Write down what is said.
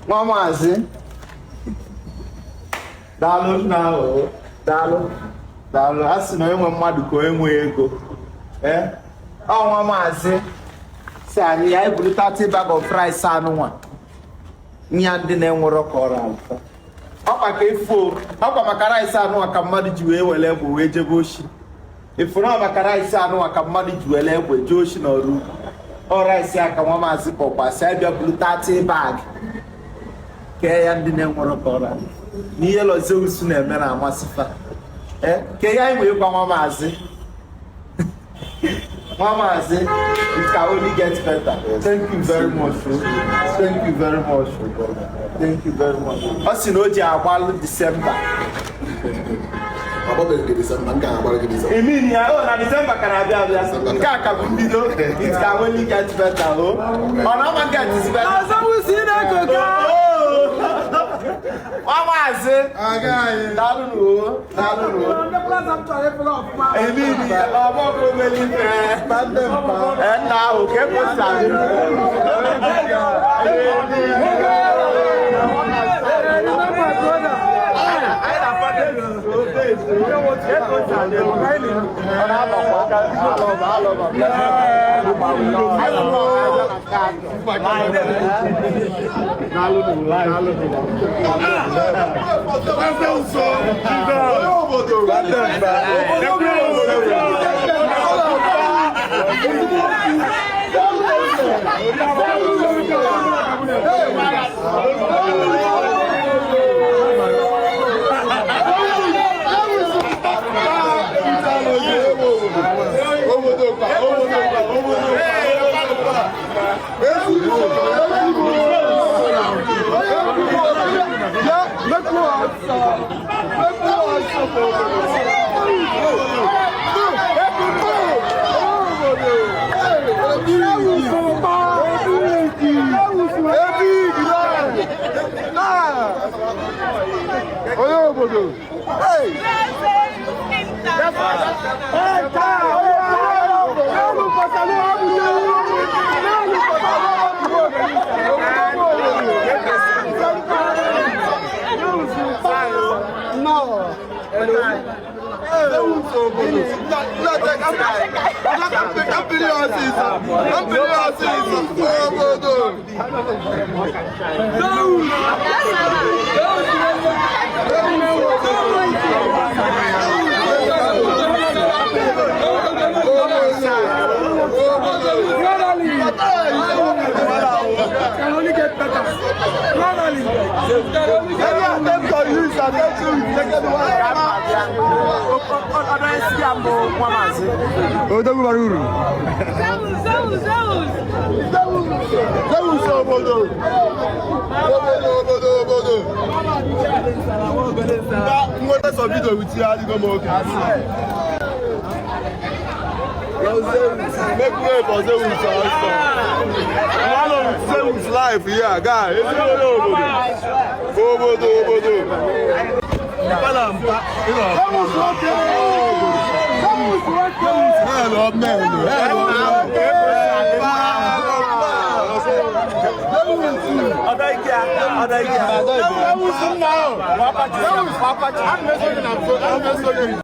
Nwa maazị, daalụ nna o, daalụ, daalụ. A sị na onye nwe mmadụ ka onye nwe ego. Ee, ọ nwa maazị si anyị ya eburu 30 bag of rice anụnwa nya ndị na-enwerọ ka ọrụ alụfa. Ọkwa ka efuo, ọkwa maka rice anụnwa ka mmadụ ji wee were egbe wee jebe oshi. Ifuru ọ maka rice anụnwa ka mmadụ ji were egbe jee oshi n'ọrụ ugwu. Ọ rice ya ka nwa maazị kpọkwa si abịa buru 30 bag kee ya ndị na-enwerọ ka ọrụ alụfa. Na ihe Lord Zeus na-eme na-amasị fa. Ee, ke ya anyị nwee gwa nwa maazị. Nwa maazị, it can only get better. Thank you very much. Oh. Thank you very much. Thank you very much. Ọ sị na o ji agbalụ Disemba. Agbabeghị gị Disemba, nke a agbara gị Disemba. Emin ya, o na Disemba ka na-abịa abịa. Nke a ka bụ mbido. It can only get better. Oh. Ọ na-ama get better. Nwa maazị, daalụ nụ o, daalụ nụ o. Emin ya, ọgbọgọ meli ife. Nna ahụ, ka e kwesịrị adị. Onye obodo. Odogwu bara uru. Zeus obodo. Obodo, obodo, obodo. Nweta sọ vidio with ya adịgo m oke. Make way for Zeus also. One of Zeus life here, guy. Ezigbo onye obodo. Obodo, obodo. Zeus nwoke. Zeus nwoke. Hello, man. Hello. Zeus now. Zeus. I'm messaging. I'm messaging.